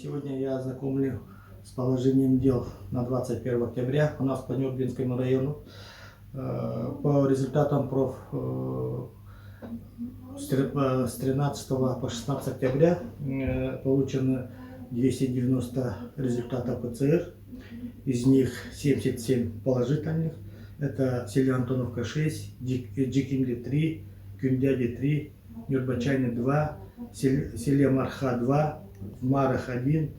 Сегодня я ознакомлю с положением дел на 21 октября у нас по Нюрбинскому району. По результатам проф с 13 по 16 октября получено 290 результатов ПЦР, из них 77 положительных. Это селе Антоновка 6, Джикинди 3, Кюндяди 3, Нюрбачане 2, селе Марха 2, в Марах 1,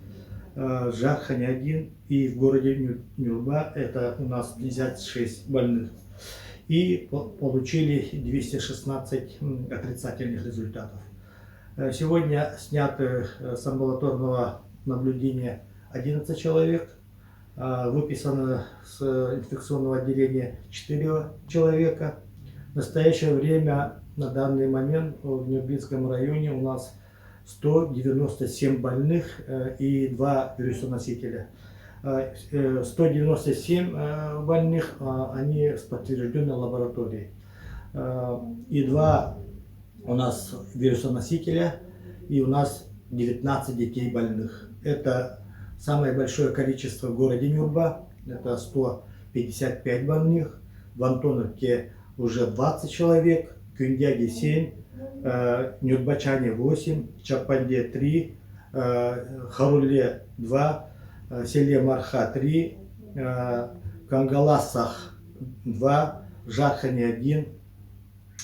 Жархане 1 и в городе Нюрба это у нас 56 больных. И получили 216 отрицательных результатов. Сегодня сняты с амбулаторного наблюдения 11 человек, выписано с инфекционного отделения 4 человека. В настоящее время, на данный момент, в Нюрбинском районе у нас 197 больных и 2 вирусоносителя. 197 больных, они с подтвержденной лабораторией. И 2 у нас вирусоносителя, и у нас 19 детей больных. Это самое большое количество в городе Нюрба, это 155 больных. В Антоновке уже 20 человек, в Кюндяге 7, Нюрбачане 8, Чапанде 3, Харуле 2, селе Марха 3, Кангаласах 2, Жархане 1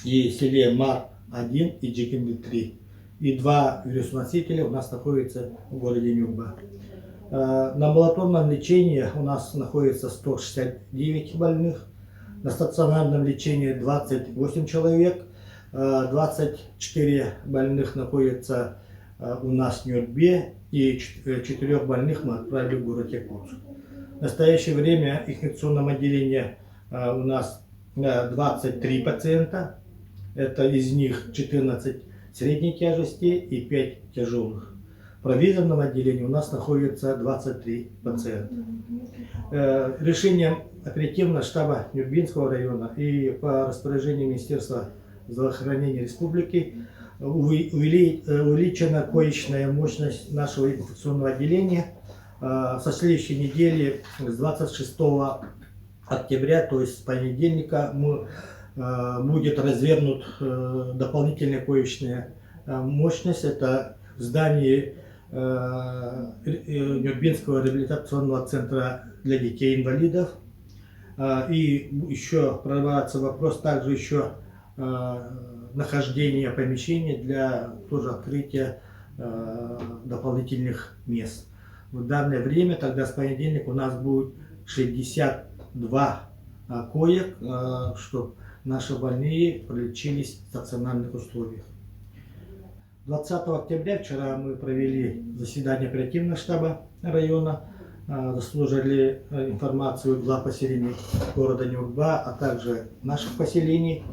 и селе Мар 1 и Джикинды 3. И 2 вирусоносителя у нас находятся в городе Нюрба. На амбулаторном лечении у нас находится 169 больных, на стационарном лечении 28 человек, 24 больных находятся у нас в Нюрбе, и 4 больных мы отправили в город Якутск. В настоящее время в инфекционном отделении у нас 23 пациента, это из них 14 средней тяжести и 5 тяжелых. В провизорном отделении у нас находится 23 пациента. Решением оперативного штаба Нюрбинского района и по распоряжению Министерства здравоохранения республики увеличена коечная мощность нашего инфекционного отделения. Со следующей недели, с 26 октября, то есть с понедельника, будет развернут дополнительная коечная мощность. Это в здании Нюрбинского реабилитационного центра для детей-инвалидов. И еще прорывается вопрос также еще нахождения помещения для тоже открытия дополнительных мест. В данное время, тогда с понедельника у нас будет 62 коек, чтобы наши больные пролечились в стационарных условиях. 20 октября, вчера, мы провели заседание оперативного штаба района, заслушали информацию глав поселений города Нюрба, а также наших поселений.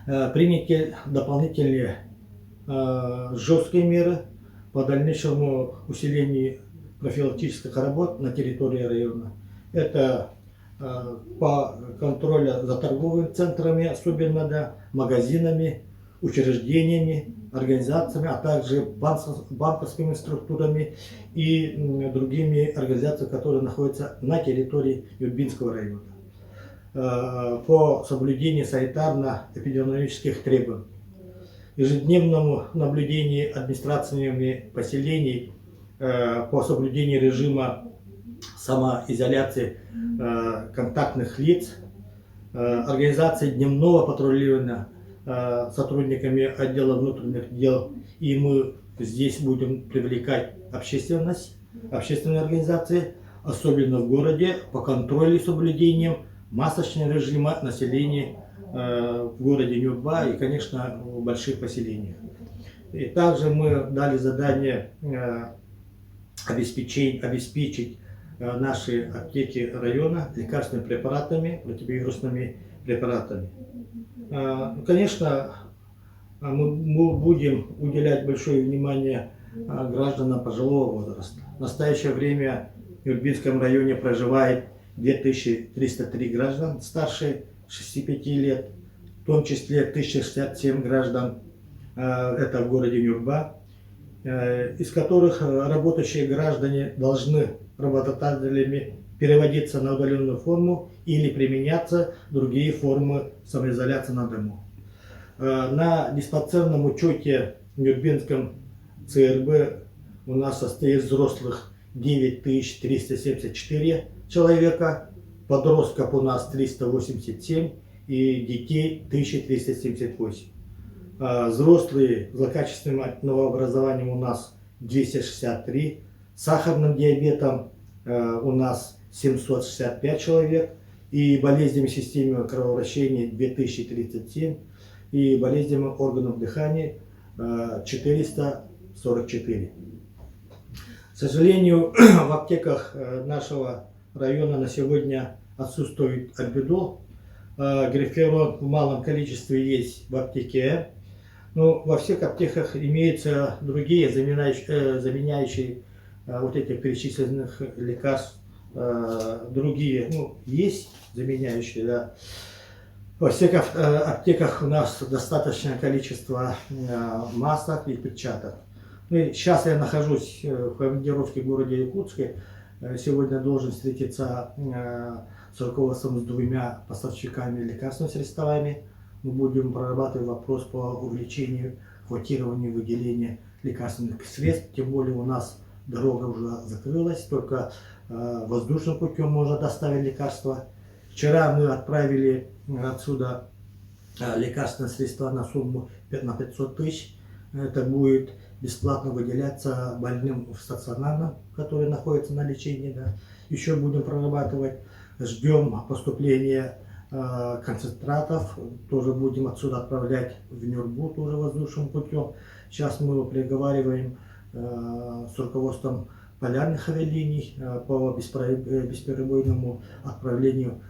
Приняты дополнительные жесткие меры по дальнейшему усилению профилактических работ на территории района. Это по контролю за торговыми центрами, особенно, да, магазинами, учреждениями, организациями, а также банковскими структурами и другими организациями, которые находятся на территории Нюрбинского района, по соблюдению санитарно-эпидемиологических требований. Ежедневному наблюдению администрациями поселений по соблюдению режима самоизоляции контактных лиц, организации дневного патрулирования сотрудниками отдела внутренних дел. И мы здесь будем привлекать общественность, общественные организации, особенно в городе, по контролю и соблюдением масочного режима населения в городе Нюрба и, конечно, в больших поселениях. И также мы дали задание обеспечить наши аптеки района лекарственными препаратами, противовирусными препаратами. Конечно, мы будем уделять большое внимание гражданам пожилого возраста. В настоящее время в Нюрбинском районе проживает 2303 граждан старше 65 лет, в том числе 1067 граждан, это в городе Нюрба. из которых работающие граждане должны работодателями переводиться на удаленную форму или применяться другие формы самоизоляции на дому. На диспансерном учете в Нюрбинском ЦРБ у нас состоит взрослых 9374 человека, подростков у нас 387 и детей 1378. Взрослые злокачественным новообразованием у нас 263, сахарным диабетом у нас 765 человек, и болезнями системы кровообращения 2037, и болезнями органов дыхания 444. К сожалению, в аптеках нашего района на сегодня отсутствует арбидол. Гриферон в малом количестве есть в аптеке. Но во всех аптеках имеются другие заменяющие вот этих перечисленных лекарств, другие, ну, есть заменяющие, да. Во всех аптеках у нас достаточное количество масок и перчаток. Ну, и сейчас я нахожусь в командировке в городе Якутске. Сегодня должен встретиться с руководством с двумя поставщиками лекарственными средствами. Мы будем прорабатывать вопрос по увеличению, квотированию, выделению лекарственных средств. Тем более у нас дорога уже закрылась, только воздушным путем можно доставить лекарства. Вчера мы отправили отсюда лекарственные средства на сумму на 500 тысяч. Это будет бесплатно выделяться больным в стационарном, которые находятся на лечении. Да. Еще будем прорабатывать. Ждем поступления концентратов. Тоже будем отсюда отправлять в Нюрбу тоже воздушным путем. Сейчас мы переговариваем с руководством полярных авиалиний по бесперебойному отправлению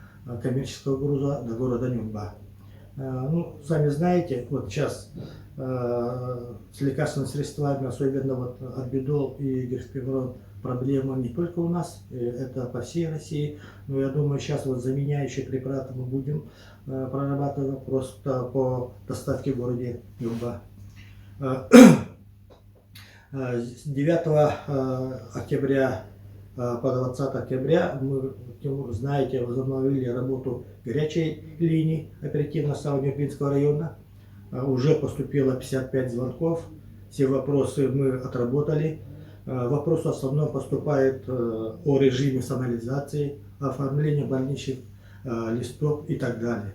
коммерческого груза до города Нюрба. Ну, сами знаете, вот сейчас с лекарственными средствами, особенно вот арбидол и грифпеврон, проблема не только у нас, это по всей России. Но я думаю, сейчас вот заменяющие препараты мы будем прорабатывать просто по доставке в городе Нюрба. С 9 октября по 20 октября мы, знаете, возобновили работу горячей линии оперативного штаба Нюрбинского района. Уже поступило 55 звонков. Все вопросы мы отработали. Вопрос в основном поступает о режиме самоизоляции, оформлении больничных листов и так далее.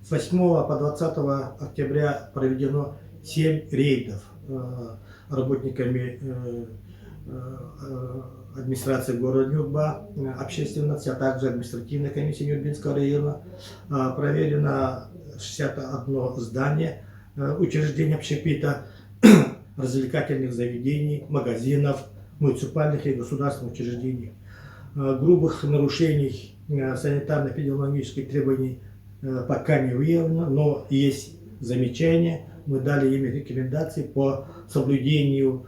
С 8 по 20 октября проведено 7 рейдов работниками администрации города Нюрба, общественности, а также административной комиссии Нюрбинского района. Проверено 61 здание учреждения общепита, развлекательных заведений, магазинов, муниципальных и государственных учреждений. Грубых нарушений санитарно-эпидемиологических требований пока не выявлено, но есть замечания. Мы дали им рекомендации по соблюдению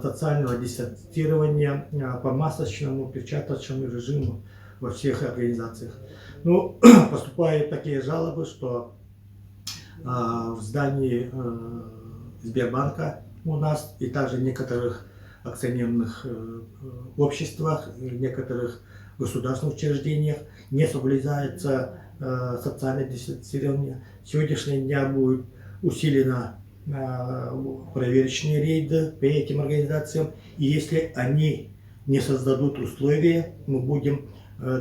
социального дистанцирования, по масочному, перчаточному режиму во всех организациях. Ну, поступают такие жалобы, что в здании Сбербанка у нас и также некоторых акционерных обществах, некоторых государственных учреждениях не соблюдается социальное дистанцирование. С сегодняшнего дня будет усилено проверочные рейды по этим организациям. И если они не создадут условия, мы будем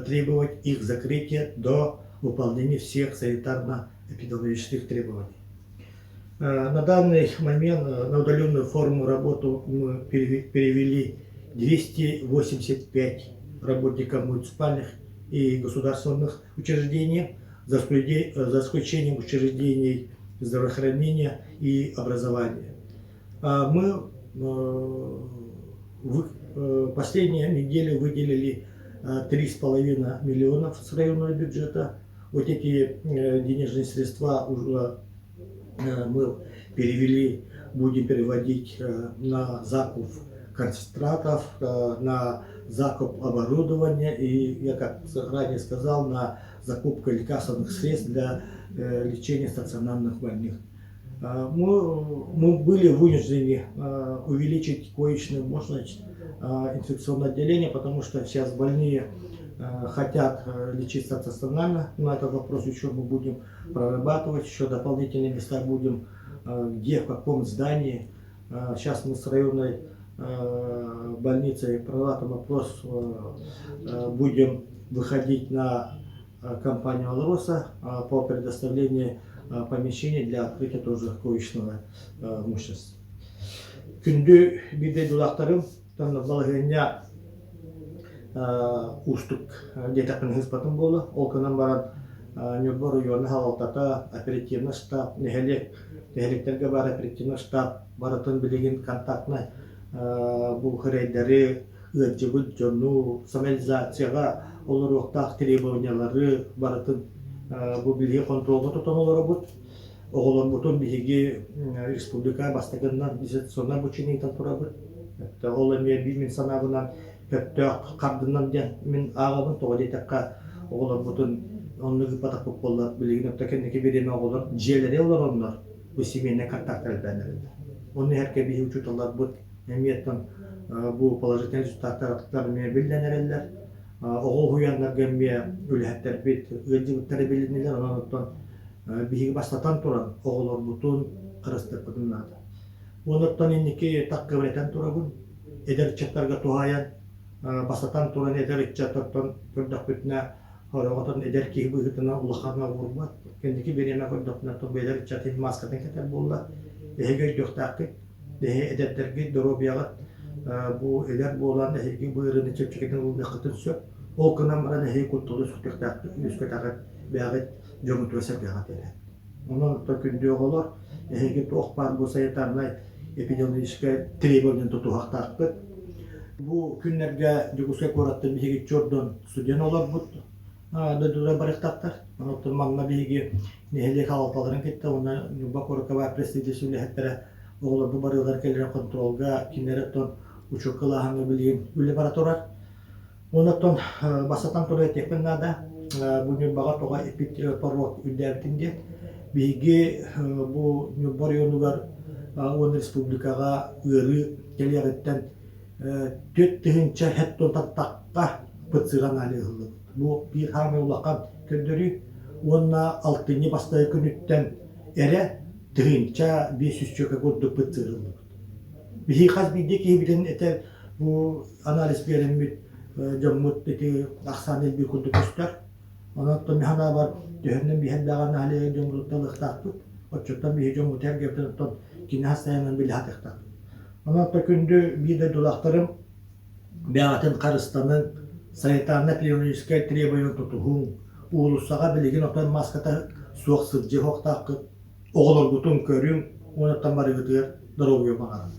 требовать их закрытия до выполнения всех санитарно-эпидемиологических требований. На данный момент на удаленную форму работу мы перевели 285 работников муниципальных и государственных учреждений, за исключением учреждений здравоохранения и образования. Мы в последние недели выделили 3,5 миллионов с районного бюджета. Вот эти денежные средства уже мы перевели, будем переводить на закуп концентратов, на закуп оборудования и, я как ранее сказал, на закупку лекарственных средств для лечения стационарных больных. Мы были вынуждены увеличить коечную мощность инфекционного отделения, потому что сейчас больные хотят лечиться стационарно. Но этот вопрос еще мы будем прорабатывать, еще дополнительные места будем, где, в каком здании. Сейчас мы с районной больницей прорабатываем вопрос, будем выходить на компанию «Алроса» по предоставлению помещений для открытия тоже коечного мощности. Күндү биир дойдулаахтарым, балаһыанньа уустук диэтэхпинэ сыыспатым буолуо. Ол гынан баран Ньурба оройуона салалтата, оперативный штаб, нэһилиэк, нэһилиэктэргэ баар оперативный штаб барытын билигин контактнай бу хрейдэри, ыалдьыбыт дьону самоизоляцияҕа олоруохтаах требованиялары барытын бу билиги хонтуруолга тутан олоробут. Оҕолорбутун биһиги республика бастакыннан дистанционнай обучение ыытан турабыт. Ол эмиэ биир мин санаабынан сөптөөх хардынан диэн мин ааҕабын. Тоҕо диэтэххэ оҕолорбутун оннук ыыппатахпыт буоллар билигин өттө кэнники бириэмэ оҕолор дьиэлэри олороннор бу семейнай контактар элбээн эрэллэр. Онно иһэргэ биһи учууталларбыт эмиэ оттон бу положительный результаттар эмиэ биллэн эрэллэр. Оҕо уһуйааннарга эмиэ үлэһиттэрбит ыалдьыбыттара билиннилэр. Онон оттон биһиги бастатан туран оҕолорбутун харыстыахпытын наада. Онуттан инники таккыбырэтэн турабын. Эдэр ыччаттарга туһаайан бастатан туран эдэр ыччаттартан көрдөхпүтүнэ Хороҕотон эдэр киһи быһыытынан улахаҥҥа уурбат. Кэнники бириэмэ көрдөхпүнэ, бэйэлэр ыччатын мааскатын кэтэр буолла. Эһиги өйдүөхтээххит. Эһи эдэрдэргит доруобуйаҕыт бу эдэр буолан эһиги бу ыарыыны чэпчэкитин ылыныаххытын сөп. Ол гынан баран эһиги кутталы үөскэтэҕит, бэйэҕит дьоҥҥутугар-сэргэҕит эрэ. Онон оттон күндү оҕолор, эһиги туох баар бу санитарнай эпидемиологическай требование тутуһахтаахпыт. Бу күннэргэ Дьокуускай куораттан биһиги чордон студент олорбут дойдулар барыахтаахтар. Онон манна биһиги нэһилиэк салалталарын кытта уонна Ньурба куоракка баар представительство үлэһиттэрэ оҕолорбу барыылар кэлэрин хонтуруолга кинилэри оттон учуокка ылааһыҥҥа билигин үлэ бара турар. Онон бастатан туран этиэхпин наада, бу Ньурбаҕа тоҕо эппит порог үрдээбитин диэн. Биһиги бу Ньурба оройуонугар уонна республикаҕа ыарыы кэлиэҕиттэн 4000 хеттонтан тахха ПЦР анализ ыллыбыт. Бу биир хаамыы улахан көрдөрүү уонна алтынньы бастакы күнүттэн эрэ 1500 чөкө курдук ПЦР ыллыбыт. Биһиги хас биирдии киһибитин этэр бу анализ биэрэммит дьоммут ити ахсаан элбии курдук көстөр. Онон мин санаабар төһөннөн биһэн даҕаны аһылыгы дьоммутуттан ылыахтаахпыт. Оччоттон биһи дьоммут эргэбитин оттон кини хастайанан билэ сатыахтаахпыт. Онон күндү биир дойдулаахтарым бэйэҕитин харыстаныҥ, санитарно-эпидемиологическай требования тутуһуҥ, уулуссаҕа билигин отон мааската суох сылдьыа суохтааххыт, оҕолоргутун көрүҥ, уонна барыгытыгар доруобуйа баҕарабын.